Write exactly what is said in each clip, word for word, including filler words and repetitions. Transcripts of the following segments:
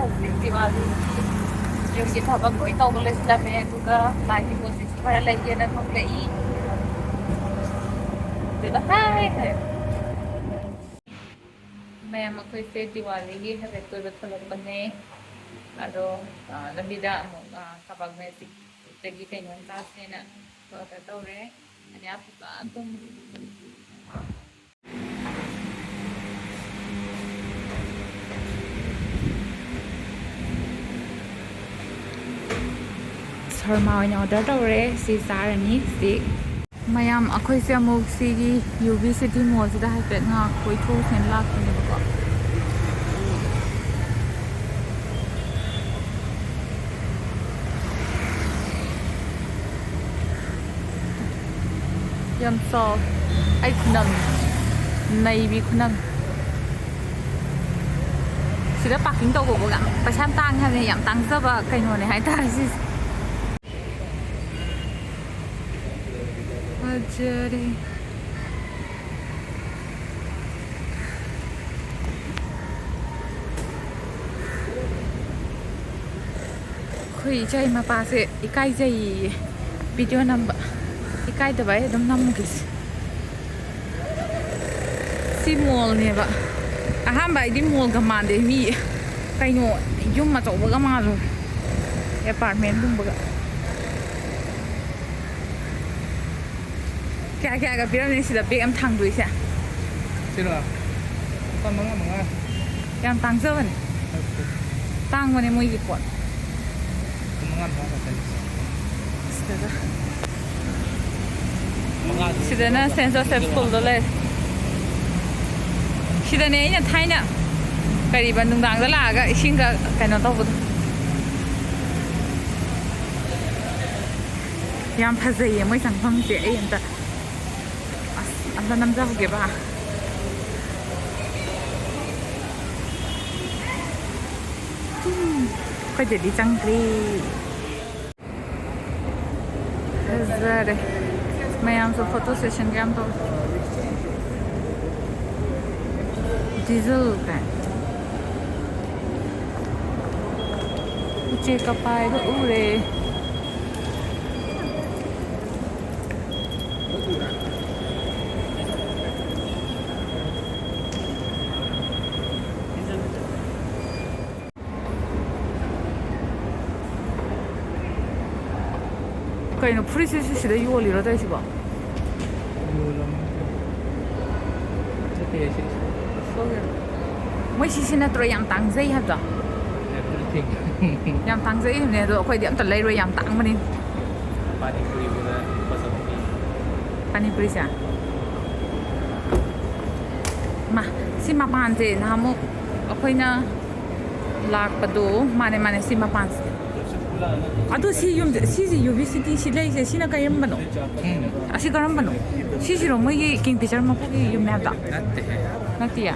ꯍꯧꯖꯤꯛ ꯗꯤꯋꯥꯂꯤꯒꯤ ꯌꯨꯝꯒꯤ ꯊꯕꯛ ꯂꯣꯏ ꯇꯧꯕ ꯂꯣꯏꯁꯤꯜꯂꯝꯃꯦ, ꯑꯗꯨꯒ ꯂꯥꯏꯒꯤ ꯄꯣꯠ ꯆꯩꯁꯨ ꯈꯔ ꯂꯩꯒꯦꯅ ꯊꯣꯛꯂꯛꯏ꯫ ꯑꯗꯨꯗ ꯍꯥꯏ ꯍꯥꯏ꯫ ꯃꯌꯥꯝ, ꯑꯩꯈꯣꯏꯁꯦ ꯗꯤꯋꯥꯂꯤꯒꯤ ꯍꯥꯏꯐꯦꯠ ꯀꯣꯏꯕ ꯊꯣꯛꯂꯛꯄꯅꯦ꯫ ꯑꯗꯣ, ꯑ, ꯂꯝꯕꯤꯗ ꯑꯃꯨꯛ, ꯑ, ꯀꯕꯥꯛ ꯃꯦꯖꯤꯛꯇꯒꯤ ꯀꯩꯅꯣꯝ ꯆꯥꯁꯦꯅ ꯑꯣꯔꯗꯔ ꯇꯧꯔꯦ꯫ ꯑꯅꯤꯌꯥ ꯐꯖꯅ ꯇꯨꯝꯃꯤ꯫ ꯁꯔꯃꯥ ꯑꯣꯏꯅ ꯑꯣꯔꯗꯔ ꯇꯧꯔꯦ꯫ ꯁꯤ ꯆꯥꯔꯅꯤ ꯍꯧꯖꯤꯛ꯫ ꯃꯌꯥꯝ, ꯑꯩꯈꯣꯏꯁꯦ ꯑꯃꯨꯛ ꯁꯤꯒꯤ ꯌꯨ ꯕꯤ ꯁꯤꯇꯤ ꯃꯣꯜꯁꯤꯗ ꯍꯥꯏꯐꯦꯠ ꯉꯥꯏꯍꯥꯛ ꯀꯣꯏꯊꯣꯛꯎꯁꯦꯅ ꯂꯥꯛꯄꯅꯦꯕꯀꯣ꯫ ꯌꯥꯝ ꯆꯥꯎ꯫ ꯑꯩ ꯈꯨꯅꯝ꯫ ꯅꯩꯕꯤ ꯈꯨꯅꯝ꯫ ꯁꯤꯗ ꯄꯥꯔꯀꯤꯡ ꯇꯧꯕꯕꯨ ꯌꯥꯝ ꯄꯩꯁꯥ ꯌꯥꯝ ꯇꯥꯡꯉꯦ ꯍꯥꯏꯕꯅꯤ, ꯌꯥꯝ ꯇꯥꯡꯖꯕ ꯀꯩꯅꯣꯅꯦ ꯍꯥꯏꯇꯥꯔꯦ ꯁꯤꯁꯦ꯫ ꯐꯖꯔꯦ꯫ ꯑꯩꯈꯣꯏ ꯏꯆꯥꯏ ꯃꯄꯥꯁꯦ ꯏꯀꯥꯏꯖꯩꯌꯦ ꯚꯤꯗꯤꯑꯣ ꯅꯝꯕ꯫ ꯏꯀꯥꯏꯗꯕ ꯑꯩ ꯑꯗꯨꯝ ꯅꯝꯃꯨꯒꯦꯁꯦ꯫ ꯁꯤ ꯃꯣꯜꯅꯦꯕ꯫ ꯑꯍꯥꯟꯕ ꯑꯩꯗꯤ ꯃꯣꯜꯒ ꯃꯥꯟꯗꯦ, ꯃꯤ ꯀꯩꯅꯣ, ꯌꯨꯝ ꯑꯆꯧꯕꯒ ꯃꯥꯜꯂꯨꯔꯦ, ꯑꯦꯄꯥꯔꯠꯃꯦꯟꯒꯨꯝꯕꯒ꯫ ꯀꯌꯥ ꯀꯌꯥꯒ ꯄꯤꯔꯝꯅꯤ ꯁꯤꯗ ꯕꯦꯛ ꯑꯃ ꯊꯥꯡꯗꯣꯏꯁꯦ? ꯁꯤꯔꯣ? ꯂꯨꯄꯥ ꯃꯉꯥ, ꯃꯉꯥ꯫ ꯌꯥꯝ ꯇꯥꯡꯖꯕꯅꯦ꯫ ꯅꯠꯇꯦ꯫ ꯇꯥꯡꯕꯅꯦ ꯃꯣꯏꯒꯤ ꯄꯣꯠ꯫ ꯂꯨꯄꯥ ꯃꯉꯥ, ꯃꯉꯥ ꯈꯛꯇꯅꯤ꯫ ꯁꯤꯗꯒ꯫ ꯃꯉꯥꯗꯨ ꯁꯤꯗꯅ ꯁꯦꯟ ꯖꯣꯁꯦꯐ ꯁ꯭ꯀꯨꯜꯗꯣ ꯂꯩꯔꯦ꯫ ꯁꯤꯗꯅꯦ ꯑꯩꯅ ꯊꯥꯏꯅ ꯀꯔꯤꯕ ꯅꯨꯡꯗꯥꯡꯗ ꯂꯥꯛꯑꯒ ꯏꯁꯤꯡꯒ ꯀꯩꯅꯣ ꯇꯧꯕꯗꯣ꯫ ꯌꯥꯝ ꯐꯖꯩꯌꯦ ꯃꯣꯏ ꯆꯪꯐꯝꯁꯦ꯫ ꯑꯩ ꯑꯝꯇ, ꯑꯁ, ꯑꯝꯇ ꯅꯝꯖꯍꯧꯒꯦꯕ꯫ ꯎꯝ, ꯑꯩꯈꯣꯏꯗꯗꯤ ꯆꯪꯗ꯭ꯔꯤ꯫ ꯐꯖꯔꯦ꯫ ꯃꯌꯥꯝꯁꯨ ꯐꯣꯇꯣ ꯁꯦꯁꯟꯒ ꯌꯥꯝ ꯇꯧꯔꯦ꯫ ꯗꯤꯖꯜ ꯀꯥꯏ꯫ ꯎꯆꯦꯛꯀ ꯄꯥꯏꯕ ꯎꯔꯦ꯫ ꯀꯩꯅꯣ, ꯐꯨꯔꯤꯠꯁꯤꯁꯨ ꯁꯤꯗ ꯌꯣꯜꯂꯤꯔꯣ ꯇꯧꯔꯤꯁꯤꯕꯣ? ꯌꯣꯜꯂꯝꯃꯤ꯫ ꯅꯠꯇꯦ, ꯁꯤ ꯃꯣꯏ ꯁꯤꯁꯤ ꯅꯠꯇ꯭ꯔꯣ ꯌꯥꯝ ꯇꯥꯡꯖꯩ ꯍꯥꯏꯕꯗꯣ? Everything. ꯌꯥꯝ ꯇꯥꯡꯖꯩ ꯍꯥꯏꯕꯅꯦ, ꯑꯗꯣ ꯑꯩꯈꯣꯏꯗꯤ ꯑꯝꯇ ꯂꯩꯔꯣꯏ, ꯌꯥꯝ ꯇꯥꯡꯕꯅꯤ꯫ ꯄꯥꯅꯤꯄꯨꯔꯤꯕꯨꯗ ꯂꯨꯄꯥ ꯆꯍꯨꯝ ꯄꯤ꯫ ꯄꯥꯅꯤꯄꯨꯔꯤꯁꯦ? ꯃꯥ, ꯁꯤ ꯃꯄꯥꯟꯁꯦ ꯅꯍꯥꯟꯃꯨꯛ ꯑꯩꯈꯣꯏꯅ ꯂꯥꯛꯄꯗꯣ, ꯃꯥꯅꯦ, ꯃꯥꯅꯦ, ꯁꯤ ꯃꯄꯥꯟꯁꯦ꯫ ꯑꯗꯨ ꯁꯤ ꯌꯨꯝꯁꯦ, ꯁꯤꯁꯦ ꯌꯨ ꯚꯤ ꯁꯤꯇꯤ ꯁꯤ ꯂꯩꯁꯦ, ꯁꯤꯅ ꯀꯔꯝꯕꯅꯣ? ꯎꯝ꯫ ꯑꯁꯤ ꯀꯔꯝꯕꯅꯣ? ꯁꯤꯁꯤꯔꯣ ꯃꯣꯏꯒꯤ ꯀꯤꯡ ꯐꯤꯆꯔ ꯃꯄꯨꯒꯤ ꯌꯨꯝꯅꯦ ꯍꯥꯏꯕꯗꯣ? ꯅꯠꯇꯦꯍꯦ꯫ ꯅꯠꯇꯤꯌꯦ?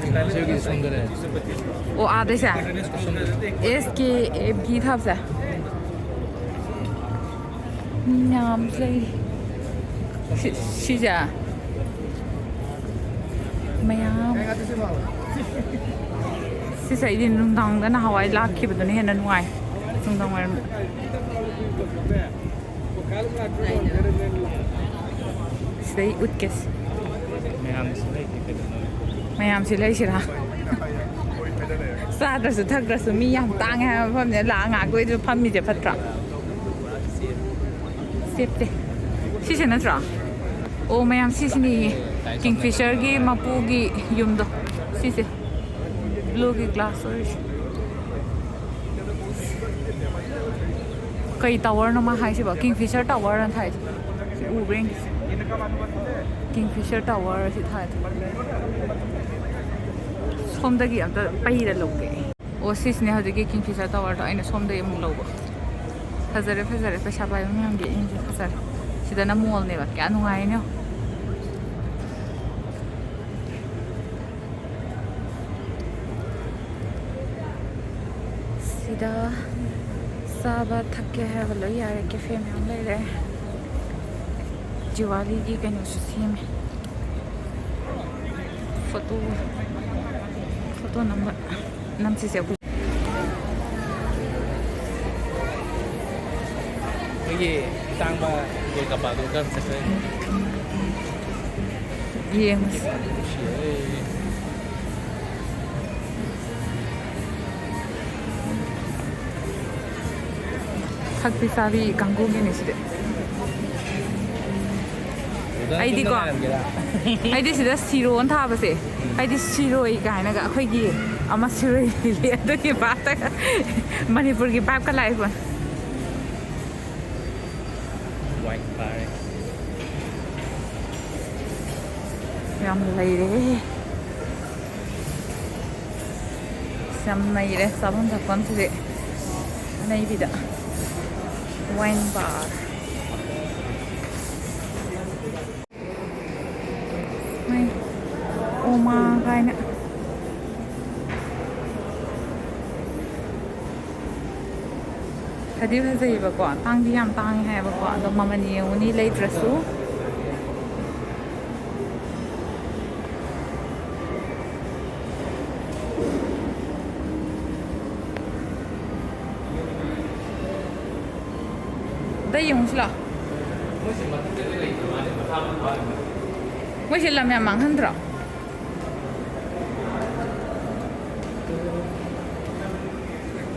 ꯀꯤꯡ ꯐꯤꯆꯔꯒꯤ ꯁꯣꯝꯗ ꯂꯩ꯫ ꯑꯣ, ꯑꯥꯗꯩꯁꯦ? ꯑꯦꯁ ꯀꯦ ꯑꯦꯐ ꯗꯤ ꯊꯥꯕꯁꯦ꯫ ꯃꯤ ꯃꯌꯥꯝꯁꯨ ꯂꯩꯔꯤ꯫ ꯁꯤ-, ꯁꯤꯁꯦ ꯃꯌꯥꯝ꯫ ꯁꯤꯁꯦ ꯑꯩꯗꯤ ꯅꯨꯡꯗꯥꯡꯗ ꯅꯍꯥꯟꯋꯥꯏ ꯂꯥꯛꯈꯤꯕꯗꯨꯅ ꯍꯦꯟꯅ ꯅꯨꯡꯉꯥꯏ꯫ ꯅꯨꯡꯗꯥꯡ ꯋꯥꯏꯔꯝ꯫ ꯁꯤꯗꯩ ꯎꯠꯀꯦꯁꯦ꯫ ꯃꯌꯥꯝꯁꯤ ꯂꯩꯁꯤꯔꯥ? ꯆꯥꯗ꯭ꯔꯁꯨ ꯊꯛꯇ꯭ꯔꯁꯨ ꯃꯤ ꯌꯥꯝ ꯇꯥꯡꯉꯦ ꯍꯥꯏꯕ ꯃꯐꯝꯅꯦ꯫ ꯂꯥꯛꯑ ꯉꯥꯏꯍꯥꯛ ꯀꯣꯏꯗ ꯐꯝꯃꯤꯁꯦ ꯐꯠꯇ꯭ꯔꯣ? ꯁꯦꯞꯇꯦ꯫ ꯁꯤꯁꯦ ꯅꯠꯇ꯭ꯔꯣ? ꯑꯣ, ꯃꯌꯥꯝ ꯁꯤꯁꯤꯅꯦꯌꯦ꯫ ꯀꯤꯡ ꯐꯤꯁꯔꯒꯤ ꯃꯄꯨꯒꯤ ꯌꯨꯝꯗꯣ꯫ ꯁꯤꯁꯦ꯫ ꯕ꯭ꯂꯨꯒꯤ ꯒ꯭ꯂꯥꯁ ꯑꯣꯏꯔꯤꯁꯦ꯫ ꯀꯩ ꯇꯥꯋꯔꯅꯣ ꯃꯥ ꯍꯥꯏꯁꯤꯕꯣ? ꯀꯤꯡ ꯐꯤꯁꯔ ꯇꯥꯋꯔꯅ ꯊꯥꯏꯁꯦ꯫ ꯁꯤ ꯎꯕ꯭ꯔꯥ ꯌꯦꯡꯒꯦ꯫ ꯀꯤꯡ ꯐꯤꯁꯔ ꯇꯥꯋꯔ ꯁꯤ ꯊꯥꯏ꯫ ꯁꯣꯝꯗꯒꯤ ꯑꯝꯇ ꯄꯩꯔ ꯂꯧꯒꯦ꯫ ꯑꯣ, ꯁꯤꯁꯤꯅꯦ ꯍꯧꯖꯤꯛꯀꯤ ꯀꯤꯡ ꯐꯤꯁꯔ ꯇꯥꯋꯔꯗꯣ ꯑꯩꯅ ꯁꯣꯝꯗꯒꯤ ꯑꯃꯨꯛ ꯂꯧꯕ꯫ ꯐꯖꯔꯦ, ꯐꯖꯔꯦ꯫ ꯄꯩꯁꯥ ꯄꯥꯏꯕ ꯃꯌꯥꯝꯒꯤ ꯌꯦꯡꯁꯦ, ꯐꯖꯔꯦ꯫ ꯁꯤꯗꯅ ꯃꯣꯜꯅꯦꯕ꯫ ꯀꯌꯥ ꯅꯨꯡꯉꯥꯏꯅꯣ꯫ ꯁꯤꯗ ꯆꯥꯕ ꯊꯛꯀꯦ ꯍꯥꯏꯕ ꯂꯣꯏ ꯌꯥꯔꯦ, ꯀꯦꯐꯦ ꯃꯌꯥꯝ ꯂꯩꯔꯦ꯫ ꯖꯤꯋꯥꯂꯤꯒꯤ ꯀꯩꯅꯣꯁꯨ ꯁꯦꯝꯃꯦ꯫ ꯐꯣꯇꯣ, ꯐꯣꯇꯣ ꯅꯝꯕ, ꯅꯝꯁꯤꯁꯦ ꯑꯩꯈꯣꯏ꯫ ꯇꯥꯡꯕ ꯒꯣꯜꯒꯄꯥꯗꯣ ꯀꯔꯝ ꯆꯠꯈ꯭ꯔꯦ? ꯌꯦꯡꯉꯨꯁꯤ꯫ ꯅꯨꯡꯁꯤꯌꯦ꯫ ꯊꯛꯄꯤ ꯆꯥꯕꯤ ꯀꯥꯡꯕꯨꯒꯤꯅꯤ ꯁꯤꯗꯤ꯫ ꯑꯩꯗꯤꯀꯣ, ꯑꯩꯗꯤ ꯁꯤꯗ ꯁꯤꯔꯣꯅ ꯊꯥꯕꯁꯦ, ꯑꯩꯗꯤ ꯁꯤꯔꯣꯏ ꯀꯥꯏꯅꯒ ꯑꯩꯈꯣꯏꯒꯤ ꯑꯃ ꯁꯤꯔꯣꯏ ꯂꯤꯂꯤ ꯑꯗꯨꯒꯤ ꯚꯥꯞꯇꯒ ꯃꯅꯤꯄꯨꯔꯒꯤ ꯚꯥꯏꯞꯀ ꯂꯥꯛꯏꯕꯣ꯫ Wine bar. ꯌꯥꯝ ꯂꯩꯔꯦ꯫ ꯌꯥꯝ ꯅꯩꯔꯦ ꯆꯥꯐꯝ ꯊꯛꯐꯝꯁꯤꯗꯤ꯫ ꯑꯅꯩꯕꯤꯗ꯫ Wine bar. ꯃꯣꯏ ꯑꯣꯃꯥ ꯀꯥꯏꯅ꯫ ꯐꯗꯤ ꯐꯖꯩꯌꯦꯕꯀꯣ, ꯇꯥꯡꯗꯤ ꯌꯥꯝ ꯇꯥꯡꯉꯦ ꯍꯥꯏꯌꯦꯕꯀꯣ, ꯑꯗꯣ ꯃꯃꯜ ꯌꯦꯡꯉꯨꯅꯤ ꯂꯩꯇ꯭ꯔꯁꯨ꯫ ꯑꯝꯇ ꯌꯦꯡꯉꯨꯁꯤ ꯂꯥꯎ꯫ ꯃꯣꯏꯁꯦ ꯂꯝ ꯌꯥꯝ ꯃꯥꯡꯍꯟꯗ꯭ꯔꯣ?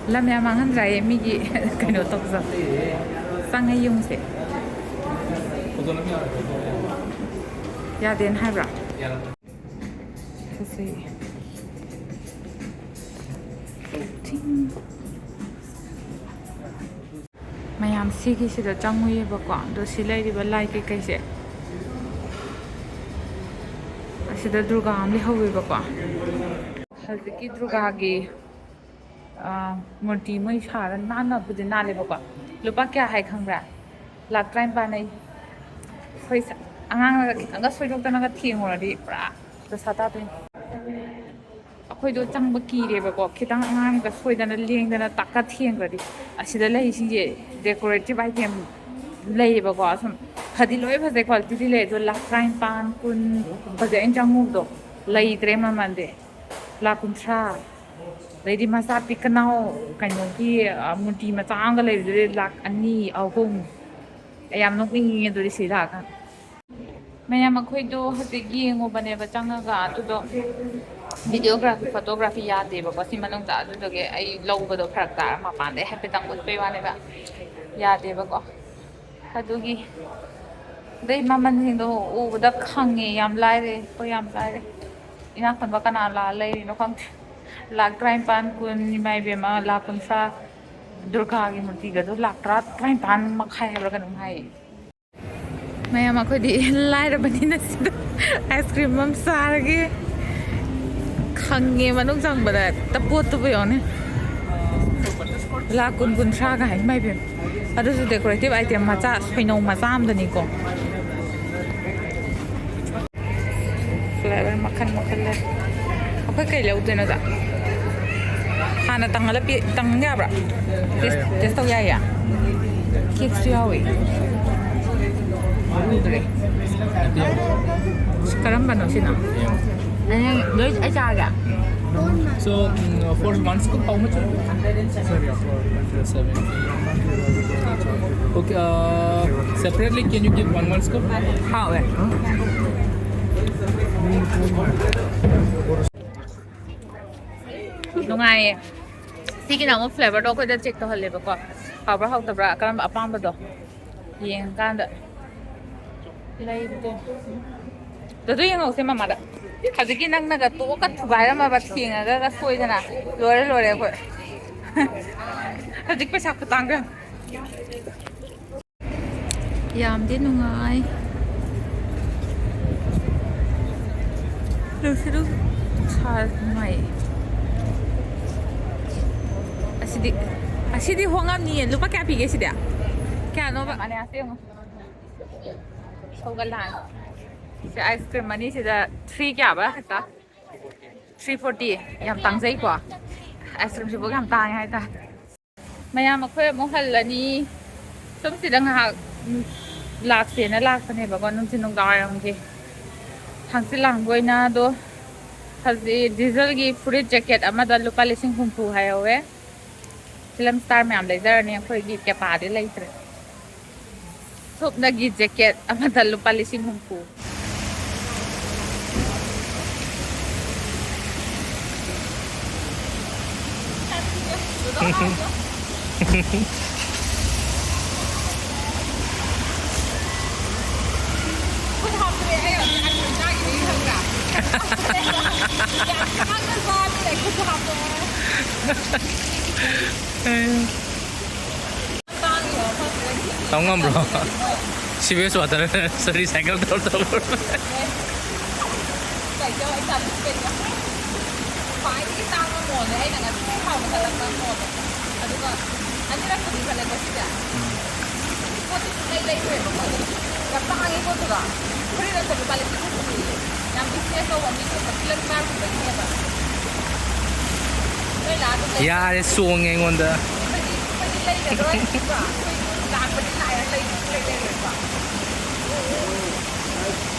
ꯂꯝ ꯌꯥꯝ ꯃꯥꯡꯍꯟꯗ꯭ꯔꯥꯌꯦ ꯃꯤꯒꯤ ꯀꯩꯅꯣ ꯇꯧꯖ-, ꯆꯪꯉ ꯌꯦꯡꯉꯨꯁꯦ꯫ ꯌꯥꯗꯦꯅ ꯍꯥꯏꯕ꯭ꯔꯥ? ꯐꯖꯩ꯫ ꯃꯌꯥꯝ ꯁꯤꯒꯤꯁꯤꯗ ꯆꯪꯉꯨꯏꯌꯦꯕꯀꯣ, ꯑꯗꯣ ꯁꯤ ꯂꯩꯔꯤꯕ ꯂꯥꯏ ꯀꯩꯀꯩꯁꯦ, ꯑꯁꯤꯗ ꯗꯨꯔꯒꯥ ꯑꯃ ꯂꯩꯍꯧꯋꯦꯕꯀꯣ꯫ ꯍꯧꯖꯤꯛꯀꯤ ꯗꯨꯔꯒꯥꯒꯤ, ꯑ, ꯃꯨꯔꯇꯤ ꯃꯣꯏ ꯁꯥꯔ ꯅꯥꯟꯅꯕꯨꯗꯤ ꯅꯥꯜꯂꯦꯕꯀꯣ꯫ ꯂꯨꯄꯥ ꯀꯌꯥ ꯍꯥꯏ ꯈꯪꯕ꯭ꯔꯥ? ꯂꯥꯛ ꯇꯔꯥꯅꯤꯄꯥꯟ ꯍꯥꯏ꯫ ꯑꯩꯈꯣꯏ ꯁ-, ꯑꯉꯥꯡꯅꯒ ꯈꯤꯇꯪꯒ ꯁꯣꯏꯗꯣꯛꯇꯅꯒ ꯊꯦꯡꯉꯨꯔꯗꯤ ꯄꯨꯔꯥ ꯗꯁꯥ ꯇꯥꯗꯣꯏꯅꯤ꯫ ꯑꯩꯈꯣꯏꯗꯣ ꯆꯪꯕ ꯀꯤꯔꯦꯕꯀꯣ, ꯈꯤꯇꯪ ꯑꯉꯥꯡꯒ ꯁꯣꯏꯗꯅ ꯂꯦꯡꯗꯅ ꯇꯛꯀ ꯊꯦꯡꯈ꯭ꯔꯗꯤ꯫ ꯑꯁꯤꯗ ꯂꯩꯔꯤꯁꯤꯡꯁꯦ decorative item ꯂꯩꯌꯦꯕꯀꯣ, ꯁꯨꯝ ꯐꯗꯤ ꯂꯣꯏ ꯐꯖꯩ, quality ꯗꯤ ꯂꯩ, ꯑꯗꯣ ꯂꯥꯛ ꯇꯔꯥꯅꯤꯄꯥꯟ, ꯀꯨꯟ ꯐꯖꯩ꯫ ꯑꯩꯅ ꯆꯪꯉꯨꯕꯗꯣ ꯂꯩꯇ꯭ꯔꯦ ꯃꯃꯜꯗꯤ꯫ ꯂꯥꯛ ꯀꯨꯟꯊ꯭ꯔꯥ, ꯑꯗꯩꯗꯤ ꯃꯆꯥ ꯄꯤꯛꯀꯅꯥꯎ ꯀꯩꯅꯣꯒꯤ, ꯑ, ꯃꯨꯔꯇꯤ ꯃꯆꯥ ꯑꯃꯒ ꯂꯩꯕꯗꯨꯗꯤ ꯂꯥꯛ ꯑꯅꯤ, ꯑꯍꯨꯝ꯫ ꯑꯩ ꯌꯥꯝ ꯅꯣꯛꯅꯤꯡꯉꯦ ꯑꯗꯨꯗꯤ ꯁꯤ ꯂꯥꯛꯑꯀꯥꯟꯗ꯫ ꯃꯌꯥꯝ, ꯑꯩꯈꯣꯏꯗꯣ ꯍꯧꯖꯤꯛ ꯌꯦꯡꯉꯨꯕꯅꯦꯕ ꯆꯪꯉꯒ, ꯑꯗꯨꯗꯣ videography, photography ꯌꯥꯗꯦꯕꯀꯣ ꯁꯤ ꯃꯅꯨꯡꯗ꯫ ꯑꯗꯨꯗꯨꯒꯤ ꯑꯩ ꯂꯧꯕꯗꯣ ꯐꯔꯛ ꯇꯥꯔ ꯃꯄꯥꯟꯗꯩ ꯍꯥꯏꯐꯦꯠꯇꯪ ꯎꯠꯄꯩ ꯋꯥꯅꯦꯕ꯫ ꯌꯥꯗꯦꯕꯀꯣ꯫ ꯑꯗꯨꯒꯤ ꯑꯗꯩ ꯃꯃꯜꯁꯤꯡꯗꯣ ꯎꯕꯗ ꯈꯪꯉꯦ, ꯌꯥꯝ ꯂꯥꯏꯔꯦ, ꯑꯩꯈꯣꯏ ꯌꯥꯝ ꯂꯥꯏꯔꯦ꯫ ꯏꯅꯥꯛ ꯈꯨꯟꯕ ꯀꯅꯥ ꯂꯥꯛꯑ ꯂꯩꯔꯤꯅꯣ ꯈꯪꯗꯦ꯫ ꯂꯥꯛ ꯇꯔꯥꯅꯤꯄꯥꯟ, ꯀꯨꯟ, ꯏꯃꯥ ꯏꯕꯦꯝꯃ, ꯂꯥꯛ ꯀꯨꯟꯊ꯭ꯔꯥ꯫ ꯗꯨꯔꯒꯥꯒꯤ ꯃꯨꯔꯇꯤꯒꯗꯣ ꯂꯥꯛ ꯇꯔꯥ, ꯇꯔꯥꯅꯤꯄꯥꯟ ꯃꯈꯥꯏ ꯍꯥꯏꯕ꯭ꯔꯥ ꯀꯩꯅꯣꯝ ꯍꯥꯏꯌꯦ꯫ ꯃꯌꯥꯝ, ꯑꯩꯈꯣꯏꯗꯤ ꯂꯥꯏꯔꯕꯅꯤꯅ ꯁꯤꯗ ice cream ꯑꯃ ꯆꯥꯔꯒꯦ꯫ ꯈꯪꯉꯦ, ꯃꯅꯨꯡ ꯆꯪꯕꯗ ꯍꯦꯛꯇ ꯄꯣꯠꯇꯨꯕꯨ ꯌꯦꯡꯉꯨꯅꯦ꯫ ꯂꯥꯛ ꯀꯨꯟ, ꯀꯨꯟꯊ꯭ꯔꯥꯒ ꯍꯥꯏ, ꯏꯃꯥꯏ ꯄꯦꯝꯃ꯫ ꯑꯗꯨꯁꯨ decorative item ꯃꯆꯥ, ꯁꯣꯏꯅꯧ ꯃꯆꯥ ꯑꯃꯗꯅꯤꯀꯣ꯫ Flavor ꯃꯈꯜ ꯃꯈꯜ ꯂꯩ꯫ ꯑꯩꯈꯣꯏ ꯀꯩ ꯂꯧꯗꯣꯏꯅꯣꯗ? ꯍꯥꯟꯅ ꯇꯪꯍꯜꯂ ꯄꯤ-, ꯇꯪ ꯌꯥꯕ꯭ꯔꯥ? Taste, taste ꯇꯧ ꯌꯥꯏꯌꯦ? Cakeꯁꯨ ꯌꯥꯎꯋꯦ꯫ ꯎꯗ꯭ꯔꯦ꯫ ꯀꯔꯝꯕꯅꯣ ꯁꯤꯅ? ꯑꯩ ꯂꯣꯏ, ꯑꯩ ꯆꯥꯒꯦ꯫ So, mm, for one scoop, how much will be? Seventy. Okay, uh, separately, can you give one, one scoop? ꯍꯥꯎꯋꯦ꯫ ꯅꯨꯡꯉꯥꯏꯌꯦ꯫ ꯁꯤꯒꯤꯅ ꯑꯃꯨꯛ flavorꯗꯣ ꯑꯩꯈꯣꯏꯗ check ꯇꯧꯍꯜꯂꯦꯕꯀꯣ꯫ ꯍꯥꯎꯕ꯭ꯔꯥ ꯍꯥꯎꯇꯕ꯭ꯔꯥ, ꯀꯔꯝꯕ ꯑꯄꯥꯝꯕꯗꯣ ꯌꯦꯡꯉꯀꯥꯟꯗ ꯂꯩꯕꯗꯣ꯫ ꯑꯗꯨ ꯌꯦꯡꯍꯧꯁꯦ ꯃꯃꯥꯗ꯫ ꯍꯧꯖꯤꯛꯀꯤ ꯅꯪꯅꯒ ꯇꯣꯛꯑꯒ ꯊꯨꯒꯥꯏꯔꯝꯃꯕ ꯊꯦꯡꯉꯒ ꯁꯣꯏꯗꯅ꯫ ꯂꯣꯏꯔꯦ, ꯂꯣꯏꯔꯦ ꯑꯩꯈꯣꯏ꯫ ꯍꯧꯖꯤꯛ ꯄꯩꯁꯥ ꯈꯨꯇꯥꯡꯒ꯫ ꯌꯥꯝꯗꯤ ꯅꯨꯡꯉꯥꯏ꯫ ꯅꯨꯡꯁꯤꯠ ꯑꯗꯨꯝ ꯁꯥ ꯅꯨꯡꯉꯥꯏꯌꯦ꯫ ꯑꯁꯤꯗꯤ, ꯑꯁꯤꯗꯤ ꯍꯣꯡꯉꯝꯅꯤꯌꯦ꯫ ꯂꯨꯄꯥ ꯀꯌꯥ ꯄꯤꯒꯦ ꯁꯤꯗꯤ? ꯀꯌꯥꯅꯣꯕ? ꯃꯥꯅꯦ, ꯑꯁꯦꯡꯕ꯫ ꯁꯧꯒꯠꯂꯥꯟ꯫ ꯁꯤ ice cream ꯑꯅꯤꯁꯤꯗ three ꯀꯌꯥꯕ ꯈꯛꯇ? Three forty꯫ ꯌꯥꯝ ꯇꯥꯡꯖꯩꯀꯣ꯫ Ice creamꯁꯤꯕꯨ ꯌꯥꯝ ꯇꯥꯡꯉꯦ ꯍꯥꯏꯇꯥꯔꯦ꯫ ꯃꯌꯥꯝ, ꯑꯩꯈꯣꯏ ꯑꯃꯨꯛ ꯍꯜꯂꯅꯤ꯫ ꯁꯨꯝ ꯁꯤꯗ ꯉꯥꯏꯍꯥꯛ, ꯎꯝ, ꯂꯥꯛꯁꯦꯅ ꯂꯥꯛꯄꯅꯦꯕꯀꯣ, ꯅꯨꯡꯊꯤꯜ ꯅꯨꯡꯗꯥꯡꯋꯥꯏꯔꯝꯒꯤ ꯍꯪꯆꯤꯠ ꯂꯥꯡꯕ ꯑꯣꯏꯅ꯫ ꯑꯗꯣ ꯍꯧꯖꯤꯛ ꯗꯤꯖꯜꯒꯤ ꯐꯨꯔꯤꯠ ꯖꯦꯀꯦꯠ ꯑꯃꯗ ꯂꯨꯄꯥ ꯂꯤꯁꯤꯡ ꯍꯨꯝꯐꯨ ꯍꯥꯏꯍꯧꯋꯦ꯫ ꯐꯤꯂꯝ ꯁ꯭ꯇꯥꯔ ꯃꯌꯥꯝ ꯂꯩꯖꯔꯅꯤ, ꯑꯩꯈꯣꯏꯒꯤ ꯀꯦꯄꯥꯗꯤ ꯂꯩꯇ꯭ꯔꯦ꯫ ꯁꯨꯞꯅꯒꯤ ꯖꯦꯀꯦꯠ ꯑꯃꯗ ꯂꯨꯄꯥ ꯂꯤꯁꯤꯡ ꯍꯨꯝꯐꯨ꯫ ꯈꯨꯠ ꯍꯥꯝꯗꯣꯛꯑꯦ ꯑꯩ ꯍꯧꯖꯤꯛ ꯑꯂꯨ ꯆꯥꯈꯤꯕꯒꯤ ꯈꯪꯕ꯭ꯔꯥ? ꯌꯥꯝ ꯉꯥꯡꯅ ꯆꯥꯕꯅꯤꯅ ꯈꯨꯠꯁꯨ ꯍꯥꯝꯗꯣꯛꯑꯦ꯫ ꯇꯥꯡꯉꯤꯕ ꯃꯐꯝꯁꯤꯗ ꯇꯧ ꯉꯝꯕ꯭ꯔꯣ? ꯁꯤꯕꯦꯁ ꯋꯥꯇꯔ ꯁꯔꯤ ꯁꯥꯏꯀꯜ ꯇꯧꯔ ꯇꯧꯔ꯫ ꯀꯩꯗꯧ ꯑꯩ ꯆꯥꯅꯤꯡ ꯀꯩꯅꯣ? ꯈ꯭ꯋꯥꯏꯗꯒꯤ ꯇꯥꯡꯕ ꯃꯣꯜꯅꯦ ꯑꯩꯅ ꯉꯁꯤ ꯐꯥꯎꯕ ꯆꯠꯂꯛꯄ ꯃꯣꯜꯗꯣ꯫ ꯑꯗꯨꯒ ꯑꯅꯤꯔꯛꯄꯨꯗꯤ ꯆꯠꯂꯦꯀꯣ ꯁꯤꯗ꯫ ꯄꯣꯠꯇꯤ ꯁꯨꯡꯂꯩ ꯂꯩꯗ꯭ꯔꯦꯕꯀꯣ꯫ ꯑꯗꯨꯝ ꯌꯥꯝ ꯇꯥꯡꯉꯦ ꯄꯣꯠꯇꯨꯒ꯫ ꯐꯨꯔꯤꯠ ꯑꯝꯇ ꯂꯨꯄꯥ ꯂꯤꯁꯤꯡ ꯍꯨꯝꯐꯨ ꯄꯤꯌꯦ꯫ ꯌꯥꯝ ꯕꯤꯖꯤꯅꯦꯁ ꯇꯧꯕ ꯃꯤꯒꯨꯝꯕ ꯐꯤꯂꯝ ꯁ꯭ꯇꯥꯔꯒꯨꯝꯕꯒꯤꯅꯦꯕ꯫ ꯅꯣꯏ ꯂꯥꯛꯑꯒ ꯌꯥꯔꯦ, ꯆꯣꯡꯉꯦ ꯑꯩꯉꯣꯟꯗ꯫ ꯑꯩꯈꯣꯏꯗꯤ, ꯑꯩꯈꯣꯏꯗꯤ ꯂꯩꯔꯔꯣꯏ, ꯅꯠꯇ꯭ꯔꯥ? ꯑꯩꯈꯣꯏ ꯂꯥꯛꯄꯗꯤ ꯂꯥꯛꯑꯦ, ꯂꯩ-, ꯂꯩꯔꯔꯣꯏꯀꯣ꯫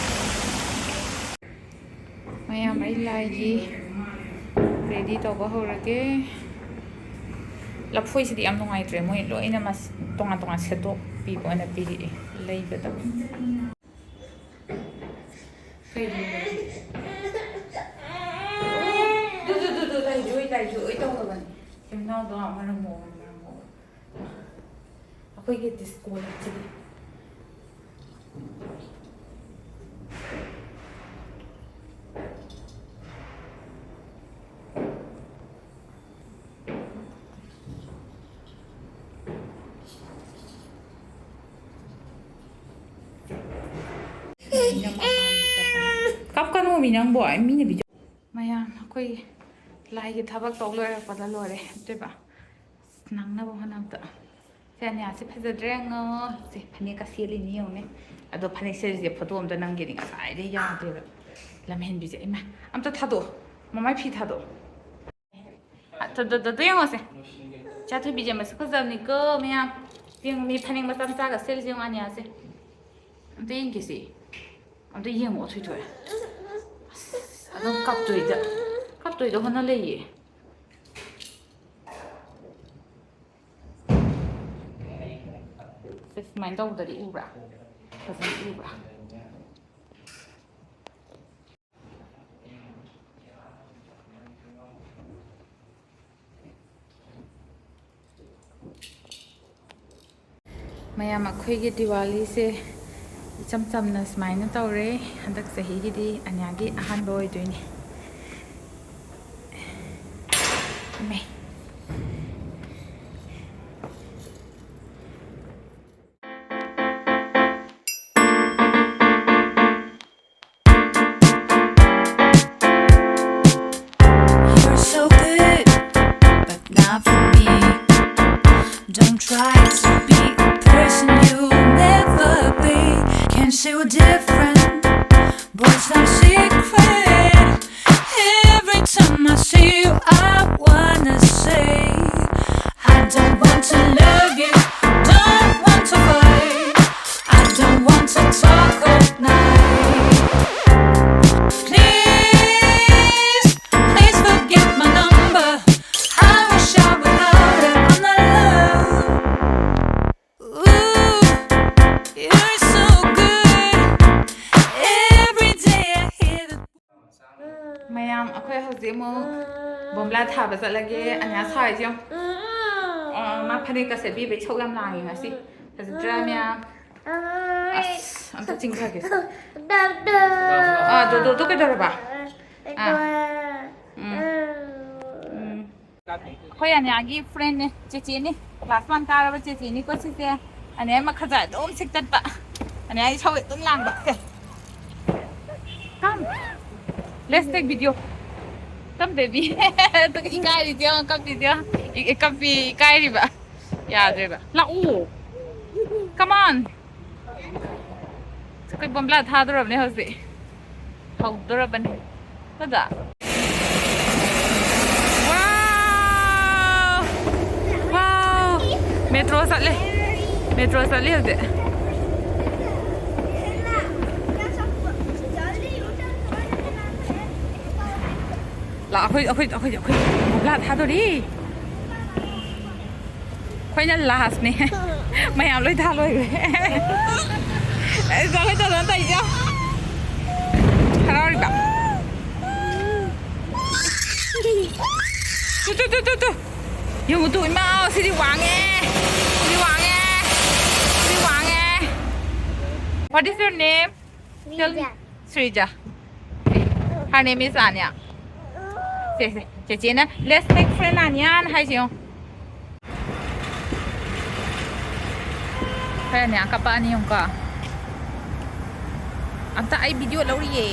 ꯃꯌꯥꯝ, ꯑꯩ ꯂꯥꯏꯒꯤ ꯔꯦꯗꯤ ꯇꯧꯕ ꯍꯧꯔꯒꯦ꯫ ꯂꯐꯣꯏꯁꯤꯗꯤ ꯌꯥꯝ ꯅꯨꯡꯉꯥꯏꯇ꯭ꯔꯦ, ꯃꯣꯏ ꯂꯣꯏꯅ ꯃꯁ-, ꯇꯣꯉꯥꯟ ꯇꯣꯉꯥꯟ ꯁꯦꯠꯇꯣꯛꯄꯤꯕ ꯑꯣꯏꯅ ꯄꯤꯔꯛꯑꯦ ꯂꯩꯕꯗ꯫ ꯀꯩꯅꯣ? ꯗꯨ, ꯗꯨ, ꯗꯨ, ꯗꯨ, ꯂꯥꯏꯖꯨ, ꯂꯥꯏꯖꯨ, ꯑꯩ ꯇꯧꯔꯕꯅꯤ꯫ ꯏꯅꯥꯎꯗꯣ ꯃꯔꯝ ꯃꯣꯛꯑꯣ, ꯃꯔꯝ ꯃꯣꯛꯑꯣ꯫ ꯑꯩꯈꯣꯏꯒꯤ ꯗꯤꯁꯀꯣ ꯂꯩꯇ꯭ꯔꯤ꯫ ꯀꯞꯀꯅꯣꯃꯤ ꯅꯪꯕꯣ, ꯑꯩ ꯃꯤꯅ video꯫ ꯃꯌꯥꯝ ꯑꯩꯈꯣꯏ ꯂꯥꯏꯒꯤ ꯊꯕꯛ ꯇꯧ ꯂꯣꯏꯔꯛꯄꯗ ꯂꯣꯏꯔꯦ꯫ ꯑꯗꯨꯏꯕ ꯅꯪꯅꯕ ꯍꯣꯠꯅꯕꯗ꯫ ꯁꯦ ꯑꯅꯤꯌꯥꯁꯦ ꯐꯖꯗ꯭ꯔꯦ ꯉꯣ꯫ ꯁꯦ ꯐꯅꯦꯛꯀ ꯁꯦꯠꯂꯤꯅꯤ ꯌꯦꯡꯉꯨꯅꯦ꯫ ꯑꯗꯣ ꯐꯅꯦꯛ ꯁꯦꯠꯂꯤꯁꯦ ꯐꯣꯇꯣ ꯑꯝꯇ ꯅꯝꯒꯦꯗꯤ ꯉꯁꯥꯏꯗꯩ ꯌꯥꯗꯦꯕ꯫ ꯂꯝꯍꯦꯟꯕꯤꯁꯦ꯫ ꯏꯃꯥ ꯑꯝꯇ ꯊꯥꯗꯣꯛꯑꯣ꯫ ꯃꯃꯥꯏ ꯐꯤ ꯊꯥꯗꯣꯛꯑꯣ꯫ ꯑ, ꯇꯨ, ꯇꯨ, ꯇꯨ, ꯇꯨ ꯌꯦꯡꯉꯣꯁꯦ꯫ ꯏꯆꯥꯊꯣꯏꯕꯤꯁꯦ ꯃꯁꯛ ꯐꯖꯕꯅꯤꯀꯣ ꯃꯌꯥꯝ꯫ ꯌꯦꯡꯉꯨ ꯃꯤ ꯐꯅꯦꯛ ꯃꯆꯥ ꯃꯆꯥꯒ ꯁꯦꯠꯂꯤꯁꯦ ꯌꯦꯡꯉꯨ ꯑꯅꯤꯌꯥꯁꯦ꯫ ꯑꯝꯇ ꯌꯦꯡꯒꯦꯁꯦ꯫ ꯑꯝꯇ ꯌꯦꯡꯉꯣ ꯊꯣꯏꯊꯣꯏ꯫ ꯑꯁ, ꯑꯗꯨꯝ ꯀꯞꯇꯣꯏꯗ, ꯀꯞꯇꯣꯏꯗ ꯍꯣꯠꯅ ꯂꯩꯌꯦ꯫ ꯁꯦ, ꯁꯨꯃꯥꯏꯅ ꯇꯧꯕꯗꯗꯤ ꯎꯕ꯭ꯔꯥ? ꯐꯖꯅ ꯎꯕ꯭ꯔꯥ? ꯃꯌꯥꯝ, ꯑꯩꯈꯣꯏꯒꯤ ꯗꯤꯋꯥꯂꯤꯁꯦ ꯏꯆꯝ ꯆꯝꯅ ꯁꯨꯃꯥꯏꯅ ꯇꯧꯔꯦ꯫ ꯍꯟꯗꯛ ꯆꯍꯤꯒꯤꯗꯤ ꯑꯅꯤꯌꯥꯒꯤ ꯑꯍꯥꯟꯕ ꯑꯣꯏꯗꯣꯏꯅꯦ꯫ ꯏꯃꯩ꯫ You're so good, but not for me. Don't try to be a person you'll never be. Can't see we're different, but it's not a secret. Every time I see you, I wanna say, I don't want to love you, don't want to fight. I don't want to talk all night. Please, please forget my number. I wish I were louder. I'm not alone. Ooh, you're so good. Every day I hear the ꯃꯌꯥꯝ, ꯑꯩꯈꯣꯏ ꯍꯧꯖꯤꯛ ꯑꯃꯨꯛ ꯕꯣꯝꯕ꯭ꯂꯥ ꯊꯥꯕ ꯆꯠꯂꯒꯦ꯫ ꯑꯅꯤꯌꯥ ꯁꯥꯔꯤꯁꯦ ꯌꯦꯡꯉꯣ꯫ ꯑ, ꯃꯥ ꯐꯅꯦꯛꯀ ꯁꯦꯠꯄꯤꯕ ꯏꯁꯧ ꯌꯥꯝ ꯂꯥꯡꯉꯦ ꯉꯁꯤ꯫ ꯐꯖꯗ꯭ꯔꯥ ꯃꯌꯥꯝ? ꯑꯁ, ꯑꯝꯇ ꯆꯤꯡꯊꯒꯦ꯫ ꯑꯥ, ꯗꯣꯗꯣꯗꯣ ꯀꯩꯗꯧꯔꯕ? ꯑꯥ꯫ ꯎꯝ꯫ ꯎꯝ꯫ ꯑꯩꯈꯣꯏ ꯑꯅꯤꯌꯥꯒꯤ ꯐ꯭ꯔꯦꯟꯅꯦ, ꯆꯦꯆꯦꯅꯤ꯫ ꯀ꯭ꯂꯥꯁ ꯋꯥꯟ ꯀꯥꯔꯕ ꯆꯦꯆꯦꯅꯤꯀꯣ ꯁꯤꯁꯦ꯫ ꯑꯅꯤꯌꯥ ꯃꯈꯥꯗ ꯑꯗꯨꯝ ꯁꯤꯛꯇꯠꯄ꯫ ꯑꯅꯤꯌꯥ ꯏꯁꯧ ꯑꯗꯨꯝ ꯂꯥꯡꯕ꯫ ꯁꯦ꯫ Come. Let's take video. Come, baby. ꯑꯗꯨꯒ ꯏꯀꯥꯏꯔꯤꯗꯤ ꯌꯦꯡꯉꯣ, ꯀꯞꯄꯤꯗꯤ ꯌꯦꯡꯉꯣ꯫ E-, E-, ꯀꯞꯄꯤ, ꯏꯀꯥꯏꯔꯤꯕ꯫ ꯌꯥꯗ꯭ꯔꯦꯕ꯫ ꯂꯥꯛꯑꯣ꯫ Come on. ꯑꯩꯈꯣꯏ ꯕꯣꯝꯕ꯭ꯂꯥ ꯊꯥꯗꯣꯔꯕꯅꯦ ꯍꯧꯖꯤꯛ꯫ ꯍꯧꯗꯣꯔꯕꯅꯦ꯫ ꯅꯠꯇ꯭ꯔꯥ? Wow! Wow! ꯃꯦꯇ꯭ꯔꯣ ꯆꯠꯂꯦ꯫ ꯃꯦꯇ꯭ꯔꯣ ꯆꯠꯂꯤ ꯍꯧꯖꯤꯛ꯫ ꯂꯥ, ꯑꯩꯈꯣꯏ ꯑꯩꯈꯣꯏ ꯑꯩꯈꯣꯏ ꯑꯩꯈꯣꯏ ꯕꯣꯝꯕ꯭ꯂꯥ ꯊꯥꯗꯣꯔꯤ꯫ ꯑꯩꯈꯣꯏꯅ ꯂꯥꯁꯅꯦ꯫ ꯃꯌꯥꯝ ꯂꯣꯏ ꯊꯥ ꯂꯣꯏꯈ꯭ꯔꯦ꯫ ꯑꯩ ꯖꯒꯣꯏ ꯇꯧꯗꯅ ꯇꯧꯔꯤꯁꯦ꯫ ꯍꯔꯥꯎꯔꯤꯕ? ꯇꯨ, ꯇꯨ, ꯇꯨ, ꯇꯨ, ꯇꯨ꯫ ꯌꯦꯡꯉꯨ ꯇꯨ, ꯏꯃꯥ, ꯁꯤꯗꯤ ꯋꯥꯡꯉꯦ꯫ ꯁꯤꯗꯤ ꯋꯥꯡꯉꯦ꯫ ꯁꯤꯗꯤ ꯋꯥꯡꯉꯦ꯫ What is your name? Tell me. ꯁ꯭ꯔꯤꯖꯥ꯫ Her name is Anya. Say, say, ꯆꯦꯆꯦꯅ, "Let's make friend, ꯑꯅꯤꯌꯥꯅ" ꯍꯥꯏꯁꯦ ꯌꯦꯡꯉꯣ꯫ ꯍꯣꯏ, ꯑꯅꯤꯌꯥ ꯀꯞꯄꯛꯑꯅꯤ ꯌꯦꯡꯉꯨꯀꯣ꯫ ꯑꯝꯇ ꯑꯩ video ꯂꯧꯔꯤꯌꯦ꯫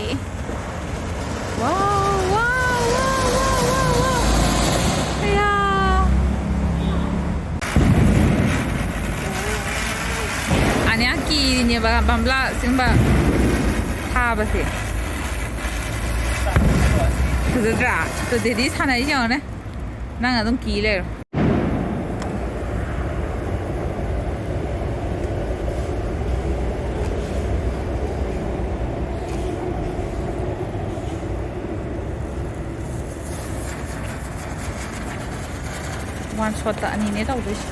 ꯋꯥꯎ, ꯋꯥꯎ, ꯋꯥꯎ꯫ ꯑꯌꯥ꯫ ꯑꯅꯤꯌꯥ ꯀꯤꯔꯤꯅꯦꯕ ꯕꯝꯕ꯭ꯂꯥ ꯁꯤꯒꯨꯝꯕ ꯊꯥꯕꯁꯦ꯫ ꯐꯖꯗ꯭ꯔꯥ? ꯑꯗꯨ ꯗꯦꯗꯤ ꯁꯥꯟꯅꯔꯤꯁꯦ ꯌꯦꯡꯉꯣꯅꯦ꯫ ꯅꯪ ꯑꯗꯨꯝ ꯀꯤ ꯂꯩꯔꯣ꯫ One shot ꯑꯅꯤꯅꯦ ꯇꯧꯗꯣꯏꯁꯦ꯫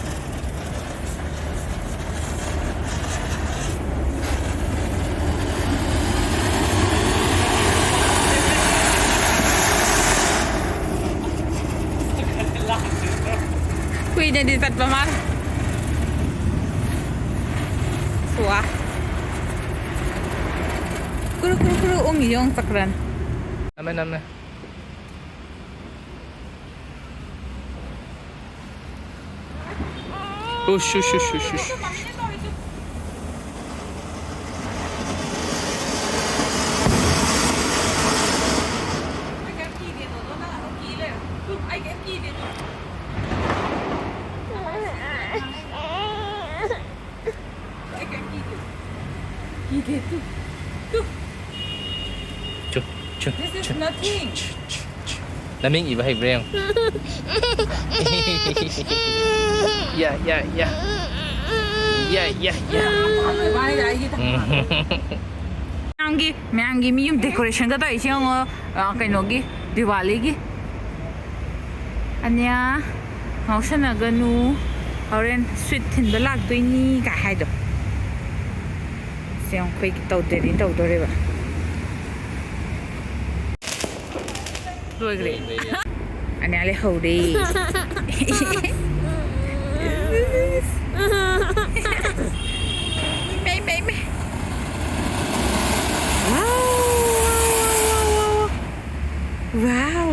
ꯀꯨꯏꯅꯗꯤ ꯆꯠꯄ ꯃꯥꯜꯂꯦ꯫ ꯁ꯭ꯋꯥ꯫ ꯀꯨꯔꯨ ꯀꯨꯔꯨ ꯀꯨꯔꯨ ꯎꯪꯉꯤ ꯌꯦꯡꯉꯨ ꯆꯀ꯭ꯔꯟ꯫ ꯅꯝꯃꯦ, ꯅꯝꯃꯦ꯫ ꯎꯁ, ꯎꯁ, ꯎꯁ, ꯎꯁ, ꯎꯁ꯫ ꯀꯤꯗꯦ, ꯇꯨ, ꯇꯨ꯫ ꯆꯨ, ꯆꯨ, This is ꯆꯨ, nothing. ꯆꯨ, ꯆꯨ, ꯆꯨ꯫ ꯅꯃꯤꯡ ꯏꯕ ꯍꯩꯕ꯭ꯔꯥ ꯌꯦꯡꯉꯨ꯫ ꯌꯥ, ꯌꯥ, ꯌꯥ꯫ ꯌꯥ, ꯌꯥ, ꯌꯥ꯫ ꯃꯌꯥꯝꯒꯤ, ꯃꯌꯥꯝꯒꯤ ꯃꯌꯨꯝ decorationꯒ ꯇꯧꯔꯤꯁꯦ ꯌꯦꯡꯉꯣ꯫ ꯑ, ꯀꯩꯅꯣꯒꯤ ꯗꯤꯋꯥꯂꯤꯒꯤ꯫ ꯑꯅ꯭ꯌꯥ, ꯉꯥꯎꯁꯟꯅꯒꯅꯨ, ꯍꯣꯔꯦꯟ ꯁ꯭ꯋꯤꯠ ꯊꯤꯟꯕ ꯂꯥꯛꯇꯣꯏꯅꯤ ꯀꯥꯏ ꯍꯥꯏꯗꯣ꯫ ꯁꯦ ꯌꯦꯡꯉꯣ, ꯑꯩꯈꯣꯏꯒꯤ ꯇꯧꯗ꯭ꯔꯗꯤ ꯇꯧꯗꯣꯔꯦꯕ꯫ ꯂꯣꯏꯈ꯭ꯔꯦ꯫ ꯑꯅ꯭ꯌꯥ ꯂꯩꯍꯧꯔꯦ꯫ ꯃꯩ, ꯃꯩ, ꯃꯩ꯫ ꯋꯥꯎ, ꯋꯥꯎ, ꯋꯥꯎ, ꯋꯥꯎ, ꯋꯥꯎ꯫ ꯋꯥꯎ꯫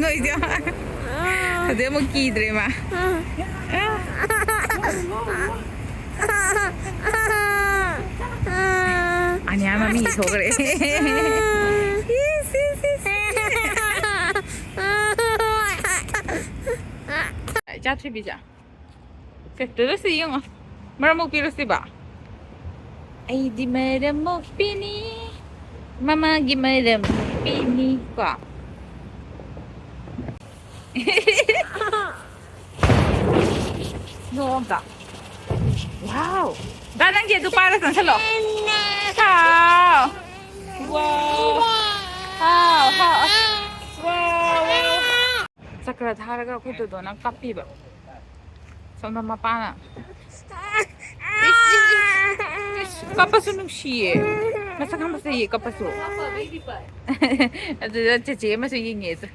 ꯅꯣꯏꯗꯤ ꯍꯧꯖꯤꯛ ꯑꯃꯨꯛ ꯀꯤꯗ꯭ꯔꯦ ꯃꯥ꯫ ꯑꯅꯤꯌꯥ ꯃꯃꯤ ꯊꯣꯛꯈ꯭ꯔꯦ꯫ ꯏꯁ, ꯏꯁ, ꯏꯁ꯫ ꯏꯆꯥ ꯊꯣꯏꯕꯤꯁꯦ꯫ ꯁꯦ, ꯇꯨꯗ ꯁꯤ ꯌꯦꯡꯉꯣ꯫ ꯃꯔꯝ ꯃꯣꯛꯄꯤꯔꯣ ꯁꯤꯕ꯫ ꯑꯩꯗꯤ ꯃꯔꯝ ꯃꯣꯛꯄꯤꯅꯤ꯫ ꯃꯃꯥꯒꯤ ꯃꯔꯝ ꯃꯣꯛꯄꯤꯅꯤ꯫ ꯀꯣ꯫ ꯅꯣꯛ ꯑꯝꯇ꯫ ꯋꯥꯎ꯫ ꯗꯥ, ꯅꯪꯒꯤ ꯑꯗꯨ ꯄꯥꯏꯔ ꯆꯪꯁꯜꯂꯣ꯫ ꯍꯥꯎ꯫ ꯋꯥꯎ꯫ ꯍꯥꯎ, ꯍꯥꯎ꯫ ꯋꯥꯎ, ꯋꯥꯎ꯫ ꯆꯀ꯭ꯔ ꯊꯥꯔꯒ ꯑꯩꯈꯣꯏ ꯇꯣꯗꯣꯅ ꯀꯞꯄꯤꯕ꯫ ꯁꯣꯝꯗ ꯃꯄꯥꯅ꯫ ꯏꯁ, ꯏꯁ, ꯏꯁ, ꯏꯁ, ꯀꯞꯄꯁꯨ ꯅꯨꯡꯁꯤꯌꯦ꯫ ꯃꯁꯛ ꯌꯥꯝ ꯐꯖꯩꯌꯦ ꯀꯞꯄꯁꯨ꯫ ꯑꯗꯨꯗ ꯆꯦꯆꯦ ꯑꯃꯁꯨ ꯌꯦꯡꯉꯦ ꯑꯗꯨ꯫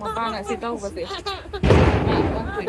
ꯃꯄꯥꯅ ꯁꯤ ꯇꯧꯕꯁꯦ꯫ ꯃꯥ ꯀꯞꯄꯤ꯫